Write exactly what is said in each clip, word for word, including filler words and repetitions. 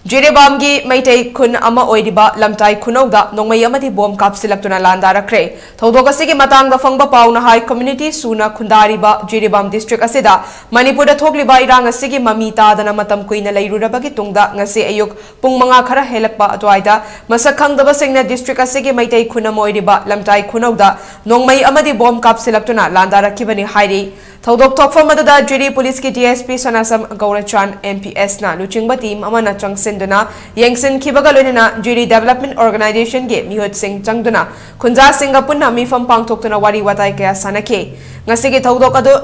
ꯖꯤꯔꯤꯕꯥꯝꯒꯤ ꯃꯩꯇꯩ ꯈꯨꯟ ꯑꯃ ꯑꯣꯏꯔꯤꯕ ꯂꯝꯇꯥꯏ ꯈꯨꯅꯧꯗ ꯅꯣꯡꯃꯩ ꯑꯃꯗꯤ ꯕꯣꯝ ꯀꯥꯞꯁꯤꯜꯂꯛꯇꯨꯅ ꯂꯥꯟꯗꯥꯔꯛꯈ꯭ꯔꯦ꯫ ꯊꯧꯗꯣꯛ ꯑꯁꯤꯒꯤ ꯃꯇꯥꯡꯗ ꯐꯪꯕ ꯄꯥꯎꯅ ꯍꯥꯏ, ꯀꯝꯃ꯭ꯌꯨꯅꯤꯇꯤ ꯁꯨꯅ ꯈꯨꯟꯗꯥꯔꯤꯕ ꯖꯤꯔꯤꯕꯥꯝ ꯗꯤꯁꯇ꯭ꯔꯤꯛ ꯑꯁꯤꯗ ꯃꯅꯤꯄꯨꯔꯗ ꯊꯣꯛꯂꯤꯕ ꯏꯔꯥꯡ ꯑꯁꯤꯒꯤ ꯃꯃꯤ ꯇꯥꯗꯅ ꯃꯇꯝ ꯀꯨꯏꯅ ꯂꯩꯔꯨꯔꯕꯒꯤ ꯇꯨꯡꯗ ꯉꯁꯤ ꯑꯌꯨꯛ ꯄꯨꯡ ꯃꯉꯥ ꯈꯔ ꯍꯦꯜꯂꯛꯄ ꯑꯗꯨꯋꯥꯏꯗ ꯃꯁꯛ ꯈꯪꯗꯕꯁꯤꯡꯅ ꯗꯤꯁꯇ꯭ꯔꯤꯛ ꯑꯁꯤꯒꯤ ꯃꯩꯇꯩ ꯈꯨꯟ ꯑꯃ ꯑꯣꯏꯔꯤꯕ ꯂꯝꯇꯥꯏ ꯈꯨꯅꯧꯗ ꯅꯣꯡꯃꯩ ꯑꯃꯗꯤ ꯕꯣꯝ ꯀꯥꯞꯁꯤꯜꯂꯛꯇꯨꯅ ꯂꯥꯟꯗꯥꯔꯛꯈꯤꯕꯅꯤ ꯍꯥꯏꯔꯤ꯫ ꯊꯧꯗꯣꯛ ꯊꯣꯛꯐꯝ ꯑꯗꯨꯗ ꯖꯤꯔꯤ ꯄꯨꯂꯤꯁꯀꯤ D S P ꯁꯅꯥꯁꯝ ꯒꯧꯔꯆꯥꯟ, M P ꯑꯦꯁꯅ ꯂꯨꯆꯤꯡꯕ ꯇꯤꯝ ꯑꯃꯅ ꯆꯪꯁꯤꯟꯗꯨꯅ ꯌꯦꯡꯁꯤꯟꯈꯤꯕꯒ ꯂꯣꯏꯅꯅ ꯖꯤꯔꯤ ꯗꯦꯕꯂꯞꯃꯦꯟ ꯑꯣꯔꯒꯅꯥꯏꯖꯦꯁꯟꯒꯤ ꯃꯤꯍꯨꯠꯁꯤꯡ ꯆꯪꯗꯨꯅ ꯈꯨꯟꯖꯥꯁꯤꯡꯒ ꯄꯨꯟꯅ ꯃꯤꯐꯝ ꯄꯥꯡꯊꯣꯛꯇꯨꯅ ꯋꯥꯔꯤ ꯋꯥꯇꯥꯏ ꯀꯌꯥ ꯁꯥꯟꯅꯈꯤ꯫ ꯉꯁꯤꯒꯤ ꯊꯧꯗꯣꯛ ꯑꯗꯨ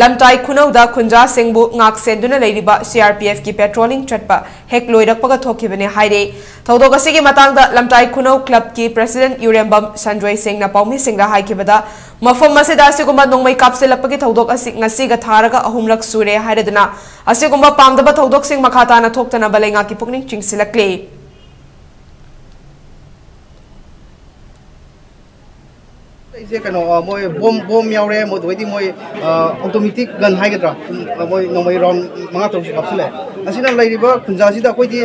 ꯂꯝꯇꯥꯏ ꯈꯨꯅꯧꯗ ꯈꯨꯟꯖꯥꯁꯤꯡꯕꯨ ꯉꯥꯛ ꯁꯦꯟꯗꯨꯅ ꯂꯩꯔꯤꯕ ꯁꯤ ꯑꯥꯔ ꯄꯤ ꯑꯦꯐꯀꯤ ꯄꯦꯇ꯭ꯔꯣꯂꯤꯡ ꯆꯠꯄ ꯍꯦꯛ ꯂꯣꯏꯔꯛꯄꯒ ꯊꯣꯛꯈꯤꯕꯅꯤ ꯍꯥꯏꯔꯤ꯫ ꯊꯧꯗꯣꯛ ꯑꯁꯤꯒꯤ ꯃꯇꯥꯡꯗ ꯂꯝꯇꯥꯏ ꯈꯨꯅꯧ ꯀ꯭ꯂꯕꯀꯤ ꯄ꯭ꯔꯦꯁꯤꯗꯦꯟꯠ ꯌꯨꯔꯦꯝꯕꯝ ꯁꯟꯖꯣꯏ ꯁꯤꯡꯅ ꯄꯥꯎꯃꯤꯁꯤꯡꯗ ꯍꯥꯏꯈꯤꯕꯗ, ꯃꯐꯝ ꯑꯁꯤꯗ ꯑꯁꯤꯒꯨꯝꯕ ꯅꯣꯡꯃꯩ ꯀꯥꯞꯁꯤꯜꯂꯛꯄꯒꯤ ꯊꯧꯗꯣꯛ ꯑꯁꯤ ꯉꯁꯤꯒ ꯊꯥꯔꯒ ꯑꯍꯨꯝꯂꯛ ꯁꯨꯔꯦ ꯍꯥꯏꯔꯗꯨꯅ, ꯑꯁꯤꯒꯨꯝꯕ ꯄꯥꯝꯗꯕ ꯊꯧꯗꯣꯛꯁꯤꯡ ꯃꯈꯥ ꯇꯥꯅ ꯊꯣꯛꯇꯅꯕ ꯂꯩꯉꯥꯛꯀꯤ ꯄꯨꯛꯅꯤꯡ ꯆꯤꯡꯁꯤꯜꯂꯛꯂꯤ꯫ ꯑꯩꯁꯦ ꯀꯩꯅꯣ, ꯑ, ꯃꯣꯏ ꯕꯣꯝ, ꯕꯣꯝ ꯌꯥꯎꯔꯦ, ꯃꯣꯏ ꯑꯗꯨꯗꯩꯗꯤ ꯃꯣꯏ, ꯑ, ꯑꯣꯇꯣꯃꯦꯇꯤꯛ ꯒꯟ ꯍꯥꯏꯒꯗ꯭ꯔꯥ, ꯎꯝ, ꯑ, ꯃꯣꯏ ꯅꯣꯡꯃꯩ ꯔꯥꯎꯟ ꯃꯉꯥ ꯇꯔꯨꯛꯁꯦ ꯀꯥꯞꯁꯤꯜꯂꯦ꯫ ꯑꯁꯤꯅ ꯂꯩꯔꯤꯕ ꯈꯨꯟꯖꯥꯁꯤꯗ ꯑꯩꯈꯣꯏꯗꯤ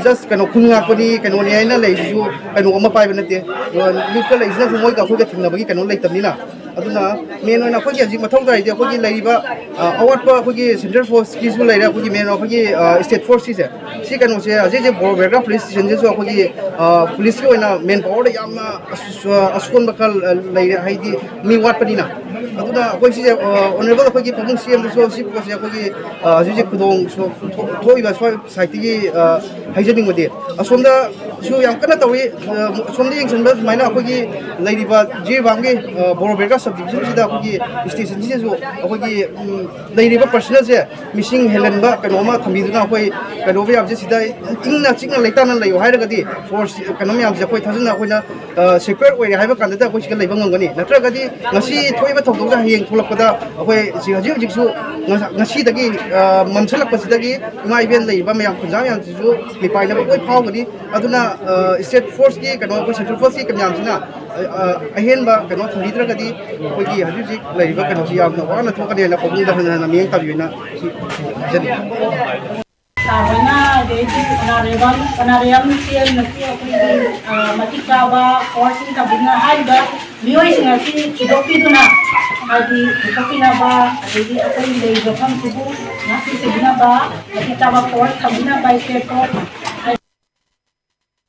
ꯖꯁ ꯀꯩꯅꯣ, ꯈꯨꯟ ꯉꯥꯛꯄꯅꯤ, ꯀꯩꯅꯣꯅꯤ ꯍꯥꯏꯅ ꯂꯩꯔꯤꯁꯤꯁꯨ ꯀꯩꯅꯣ ꯑꯃ ꯄꯥꯏꯕ ꯅꯠꯇꯦ꯫ ꯑꯗꯨꯒ ꯌꯨꯠꯇ ꯂꯩꯔꯤꯁꯤꯅꯁꯨ ꯃꯣꯏꯒ ꯑꯩꯈꯣꯏꯒ ꯊꯦꯡꯅꯕꯒꯤ ꯀꯩꯅꯣ ꯂꯩꯇꯕꯅꯤꯅ꯫ ꯑꯗꯨꯅ ꯃꯦꯟ ꯑꯣꯏꯅ ꯑꯩꯈꯣꯏꯒꯤ ꯍꯧꯖꯤꯛ ꯃꯊꯧ ꯇꯥꯔꯤꯗꯤ ꯑꯩꯈꯣꯏꯒꯤ ꯂꯩꯔꯤꯕ, ꯑ, ꯑꯋꯥꯠꯄ ꯑꯩꯈꯣꯏꯒꯤ ꯁꯦꯟꯇ꯭ꯔꯦꯜ ꯐꯣꯔꯁꯀꯤꯁꯨ ꯂꯩꯔꯦ, ꯑꯩꯈꯣꯏꯒꯤ ꯃꯦꯟ ꯑꯣꯏꯅ ꯑꯩꯈꯣꯏꯒꯤ, ꯑ, ꯁ꯭ꯇꯦꯠ ꯐꯣꯔꯁꯀꯤꯁꯦ꯫ ꯁꯤ ꯀꯩꯅꯣꯁꯦ ꯍꯧꯖꯤꯛ ꯍꯧꯖꯤꯛ ꯕꯣꯔꯣ ꯕꯦꯔꯒꯥ ꯄꯨꯂꯤꯁ ꯁ꯭ꯇꯦꯁꯟꯁꯤꯁꯨ ꯑꯩꯈꯣꯏꯒꯤ, ꯑ, ꯄꯨꯂꯤꯁꯀꯤ ꯑꯣꯏꯅ ꯃꯦꯟ ꯄꯥꯋꯔꯗ ꯌꯥꯝꯅ ꯑꯁ-, ꯑ, ꯑꯁꯣꯟꯕ ꯈꯔ ꯂꯩꯔꯦ, ꯍꯥꯏꯗꯤ ꯃꯤ ꯋꯥꯠꯄꯅꯤꯅ꯫ ꯑꯗꯨꯅ ꯑꯩꯈꯣꯏ ꯁꯤꯁꯦ, ꯑ, ꯑꯣꯅꯔꯦꯕꯜ ꯑꯩꯈꯣꯏꯒꯤ ꯄꯥꯕꯨꯡ ꯁꯤ ꯑꯦꯝꯗꯁꯨ ꯁꯤ ꯄꯣꯠꯁꯦ ꯑꯩꯈꯣꯏꯒꯤ, ꯑ, ꯍꯧꯖꯤꯛ ꯍꯧꯖꯤꯛ ꯈꯨꯗꯣꯡ ꯁꯨ-, ꯊꯣꯛ-, ꯊꯣꯛꯏꯕ ꯁ꯭ꯋꯥꯏ ꯁꯥꯏꯠꯇꯒꯤ, ꯑ, ꯍꯥꯏꯖꯅꯤꯡꯕꯗꯤ ꯑꯁꯣꯝꯗꯁꯨ ꯌꯥꯝ ꯀꯟꯅ ꯇꯧꯏ꯫ ꯑ, ꯑꯁꯣꯝꯗ ꯌꯦꯡꯁꯤꯟꯕ ꯁꯨꯃꯥꯏꯅ ꯑꯩꯈꯣꯏꯒꯤ ꯂꯩꯔꯤꯕ ꯖꯤꯔꯤꯕꯥꯝꯒꯤ, ꯑ, ꯕꯣꯔꯣ ꯕꯦꯔꯒꯥ ꯁꯕ ꯗꯤꯕꯤꯖꯟꯁꯤꯗ ꯑꯩꯈꯣꯏꯒꯤ ꯁ꯭ꯇꯦꯁꯟꯁꯤꯗꯁꯨ ꯑꯩꯈꯣꯏꯒꯤ, ꯎꯝ, ꯂꯩꯔꯤꯕ ꯄꯔꯁꯅꯦꯜꯁꯦ ꯃꯤꯁꯤꯡ ꯍꯦꯜꯍꯟꯕ ꯀꯩꯅꯣ ꯑꯃ ꯊꯝꯕꯤꯗꯨꯅ ꯑꯩꯈꯣꯏ ꯀꯩꯅꯣ ꯃꯌꯥꯝꯁꯦ ꯁꯤꯗ ꯏꯪꯅ ꯆꯤꯛꯅ ꯂꯩꯇꯥꯅ ꯂꯩꯌꯨ ꯍꯥꯏꯔꯒꯗꯤ ꯐꯣꯔꯁ ꯀꯩꯅꯣ ꯃꯌꯥꯝꯁꯦ ꯑꯩꯈꯣꯏ ꯊꯥꯖꯅ ꯑꯩꯈꯣꯏꯅ, ꯑ, ꯁꯦꯀ꯭ꯌꯣꯔ ꯑꯣꯏꯔꯦ ꯍꯥꯏꯕ ꯀꯥꯟꯗꯗꯤ ꯑꯩꯈꯣꯏ ꯁꯤꯗ ꯂꯩꯕ ꯉꯝꯒꯅꯤ꯫ ꯅꯠꯇ꯭ꯔꯒꯗꯤ ꯉꯁꯤ ꯊꯣꯛꯏꯕ ꯊꯧꯗꯣꯛꯁꯦ ꯍꯌꯦꯡ ꯊꯣꯛꯂꯛꯄꯗ ꯑꯩꯈꯣꯏ ꯁꯤ ꯍꯧꯖꯤꯛ ꯍꯧꯖꯤꯛꯁꯨ ꯉ-, ꯉꯁꯤꯗꯒꯤ, ꯑ, ꯃꯝꯁꯤꯜꯂꯛꯄꯁꯤꯗꯒꯤ ꯏꯃꯥ ꯏꯕꯦꯟ ꯂꯩꯔꯤꯕ ꯃꯌꯥꯝ ꯈꯨꯟꯖꯥ ꯃꯌꯥꯝꯁꯤꯁꯨ ꯃꯤꯄꯥꯏꯅꯕ ꯂꯣꯏ ꯐꯥꯎꯒꯅꯤ꯫ ꯑꯗꯨꯅ, ꯑ, ꯁ꯭ꯇꯦꯠ ꯐꯣꯔꯁꯀꯤ ꯀꯩꯅꯣ, ꯑꯩꯈꯣꯏ ꯁꯦꯟꯇ꯭ꯔꯦꯜ ꯐꯣꯔꯁꯀꯤ ꯃꯌꯥꯝꯁꯤꯅ, ꯑ, ꯑ, ꯑꯍꯦꯟꯕ ꯀꯩꯅꯣ ꯊꯝꯕꯤꯗ꯭ꯔꯒꯗꯤ ꯑꯩꯈꯣꯏꯒꯤ ꯍꯧꯖꯤꯛ ꯍꯧꯖꯤꯛ ꯂꯩꯔꯤꯕ ꯀꯩꯅꯣꯁꯤ ꯌꯥꯝꯅ ꯋꯥꯅ ꯊꯣꯛꯀꯅꯤ ꯍꯥꯏꯅ ꯄꯥꯕꯨꯡꯗ ꯍꯟꯅ ꯍꯟꯅ ꯃꯤꯠꯌꯦꯡ ꯇꯥꯕꯤꯌꯨ ꯍꯥꯏꯅ ꯁꯤ ꯍꯥꯏꯖꯅꯤꯡꯉꯤ꯫ ꯁꯥꯔ ꯍꯣꯏꯅ ꯑꯗꯩꯗꯤ ꯑꯣꯅꯔꯦꯕꯜ ꯑꯣꯅꯔꯦꯕꯜ ꯁꯤ ꯑꯦꯝꯅꯁꯨ ꯑꯩꯈꯣꯏꯒꯤ ꯃꯇꯤꯛ ꯆꯥꯕ ꯀꯣꯔꯁꯁꯤꯡ ꯇꯝꯕꯤꯗꯨꯅ ꯍꯥꯏꯔꯤꯕ ꯃꯤꯑꯣꯏꯁꯤꯡ ꯑꯁꯤ ꯊꯤꯗꯣꯛꯄꯤꯗꯨꯅ ꯍꯥꯏꯗꯤ ꯄꯨꯊꯣꯛꯄꯤꯅꯕ ꯑꯗꯒꯤ ꯑꯩꯈꯣꯏꯒꯤ ꯂꯩꯔꯤꯕ ꯃꯐꯝꯁꯤꯕꯨ ꯉꯥꯛꯄꯤ ꯁꯦꯟꯕꯤꯅꯕ ꯃꯇꯤꯛ ꯆꯥꯕ ꯀꯣꯔꯁ ꯊꯝꯕꯤꯅꯕ ꯏꯁꯇꯦꯠꯇꯣ